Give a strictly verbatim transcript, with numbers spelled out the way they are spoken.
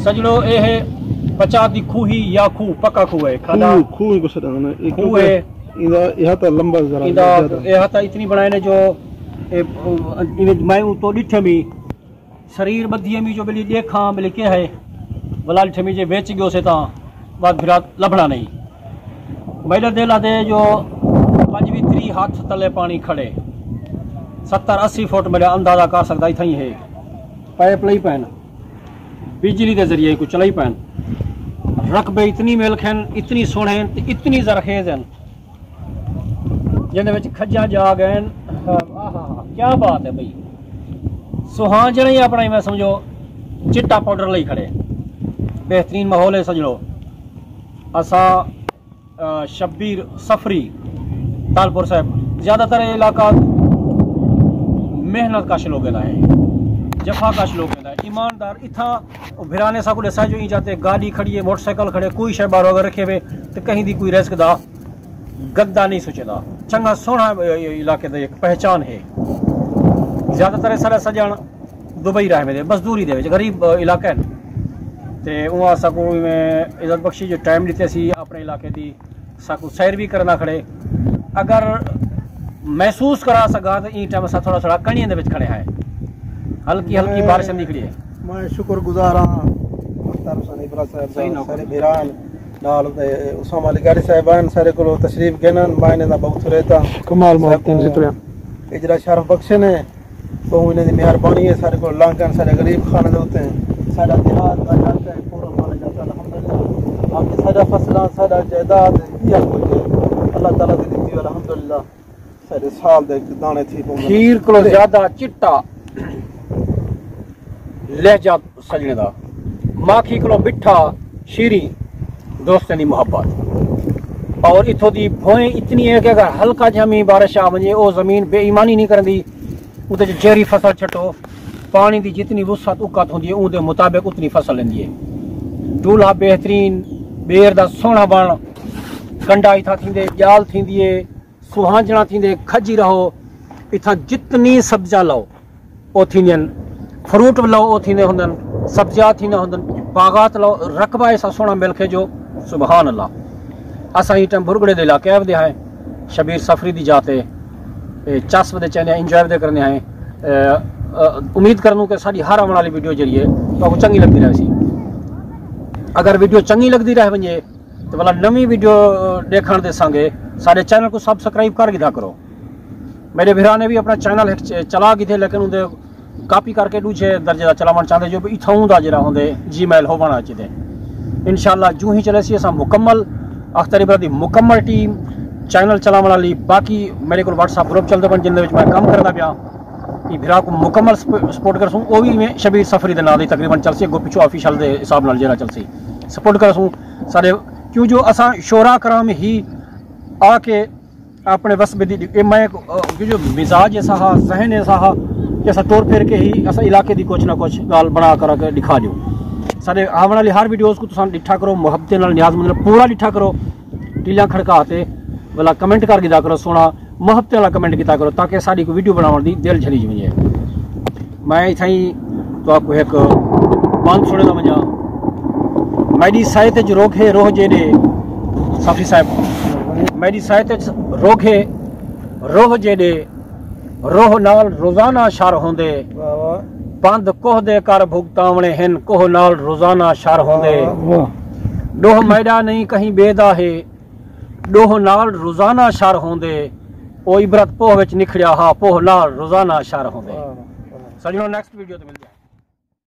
سجڑو، اے ہے پچا دی کھوہی یا کھوہ، پکا کھوہ ہے، کھادا کھوہ، کھوہ کو سدا نا، ایک کھوہ ہے۔ ایندا احاطہ لمبا ذرا ایندا زیادہ۔ احاطہ اتنی بنائے نے جو اے، اے میں اوں تو ڈٹھے می سریر بدھی می جو بلی دیکھاں بلی کے ہے، ولا ڈٹھے می جے ویچ گیو سے تاں بعد پھر لبھنا نہیں۔ میرا دل آدھے جو پنجوی تری ہاتھ تلے پانی کھڑے، ستر اسی فٹ میرا اندازہ کر سکدا اتھاں ہی ہے۔ پائپ لئی پین، بجلی دے ذریعے کو چلائی پین۔ رقبے اتنی ملک ہیں، اتنی سوہنے ہیں تے اتنی زرخیز ہیں، جن وچ کھجا جا گئے ہیں۔ آہا، کیا بات ہے بھائی۔ سوہاں جڑا ہی اپنا میں سمجھو چٹا پاؤڈر لئی کھڑے۔ بہترین ماحول ہے سجڑو۔ اسا آ، شبیر صفری، تالپور صاحب، زیادہ تر یہ علاقہ محنت کش لوگوں دا ہے، جفا کش لوگوں دا ہے۔ ایماندار اتھاں بھرانے ساکو ڈسا جو ایں جاتے گاڑی کھڑی ہے، موٹر سائیکل کھڑے، کوئی شے بارو اگر رکھے وے تو کہیں دی کوئی رزق دا گندا نہیں سوچے دا۔ چنگا سوہنا، اے، اے علاقے دا ایک پہچان ہے۔ زیادہ تر سارے سجن دبئی رہ ویندے، مزدوری دے وچ، غریب، آ، علاقہ ہے۔ تے اوں ساکو میں عزت بخشی جو ٹائم ڈتے سی اپنے علاقے دی ساکوں سیر وی کرݨ آ کھڑے۔ اگر محسوس کرا سڳا تے ایں ٹائم اساں تھوڑا تھوڑا کݨیاں دے وچ کھڑے ہیں، ہلکی ہلکی میں، بارش آندی کھڑی ہے۔ میں شکر گزار ہاں مختار حسین ابرا صاحب دا، صحیح نوکر۔ سارے بھران نال تے اسامہ علی گاڑی صاحب آئن، سارے کولو تشریف گھنن، میں انہاں دا بہت رہتا۔ کمال محبت، شکریہ۔ اجرا شرف بخشے نے۔ ٻہوں انہاں دی مہربانی ہے، ساݙے کول لنگھ کن ساݙے غریب خانے دے اتے ساݙا دیہات دا علاقہ ہے، پورا مانا جاتا الحمدللہ۔ باقی ساݙا فصلاں، ساݙا جائیداد، ایہا کجھ ہے۔ اللہ تعالیٰ دی ݙتی الحمدللہ۔ ساݙے سال دے داݨے تھی پوندے۔ کھیر کولو زیادہ چٹا لہجہ سڄݨے دا، ماکھی کولو مٹھا شیریں دوستیں دی محبت۔ اور اتھوں دی بھوئیں اتنی ہے کہ اگر ہلکا جہا مینہ بارش آ ونڄے، او زمین بے ایمانی نہیں کرندی۔ اتے جو جیڑھی فصل چھٹو، پاݨی دی جتنی وسعت اکت ہوندی ہے، اوں دے مطابق اتنی فصل لیندی ہے۔ ڈولھا بہترین، ٻیر دا سوہݨا وݨ، کنڈا اتھاں تھیندے، ڄال تھیندی ہے، سوہانجݨا تھیندے، کھجی رہو۔ اتھاں جتنی سبزیاں لو، او تھیندین، فروٹ لو، او تھیندے ہوندن، سبزیاں تھیندے ہوندن، باغات لو، رقبہ ایسا سوہݨا ملک ہے جو سبحان اللہ۔ اساں ایں ٹائم بھرگڑے دے علاقے آئے ودے ہیں، شبیر صفری دی جاتے، اے، چس ودے چیندے ہیں، انجوائے ودے کرنے ہیں۔ اے، اے، امید کرنوں کہ ساݙی ہر آوݨ والی ویڈیو جڑی ہے، تہاکوں چنگی لڳدی رہسی۔ اگر ویڈیو چنگی لڳدی رہ ونڄے، تے ولا نویں ویڈیو ݙیکھݨ دے سانگے ساݙے چینل کوں سبسکرائب کر گھدا کرو۔ میݙے بھرا نے وی اپݨا چینل ہک چ-، چلا گھدے، لیکن اوندے کاپی کر کے ݙوجھے درجے دا چلاوݨ چاہندے جو اتھاں اوندا جیڑھا ہوندے جی میل ہووݨ اچ تے۔ انشاءاللہ جوں ہی چلیسی اساں مکمل اختر ابرا دی مکمل ٹیم چینل چلاوݨ والی۔ باقی میݙے کول واٹس ایپ گروپ چلدے پن جن دے وچ میں کم کردا پیا۔ ایں بھرا کوں مکمل سپ-، سپورٹ کرسوں۔ او وی میں شبیر صفری دے نال ہی تقریباً چلسی، اڳوں پچھوں آفیشل دے حساب نال جیڑھا چلسی۔ سپورٹ کرسوں ساݙے، کیوں جو اساں شعراء کرام ہی آ کے اپݨے وسبے دی، اے میں، اے جو مزاج ایسا ہا، ذہن ایسا ہا کہ اساں ٹر پھر کے ہی اساں علاقے دی کچھ نہ کچھ ڳالھ بݨا کر کے ݙکھا ݙیوں۔ ساݙے آوݨ والی ہر ویڈیوز کوں تساں ݙٹھا کرو، محبتیں نال نیاز مند نال پورا ݙٹھا کرو، ٹیلیاں کھڑکا تے ولا کمنٹ کر گھدا کرو، سوہݨا محبتیں والا کمنٹ کیتا کرو تاکہ ساݙی کوئی ویڈیو بݨاوݨ دی دل جھلی ونڄے۔ میں اتھائیں تہاکوں ہک بند سݨیندا ونڄاں۔ میݙی سائت اچ روگھے روہ جیݙے، صافی صاحب، میݙی سائت اچ روگھے روہ جیݙے، روہ نال روزانہ شر ہوندے۔ واہ واہ۔ پندھ کوہ دے کر بھگتاوݨے ہن، کوہ نال روزانہ شر ہوندے۔ واہ۔ ݙوہ میݙا نہیں کہیں ٻئے دا ہے، ݙوہ نال روزانہ شر ہوندے۔ او عبرت پوہ وچ نکھڑیا ہا، پوہ نال روزانہ شر ہوندے۔ واہ واہ۔ سڄݨو، نیکسٹ ویڈیو تے ملدے ہیں۔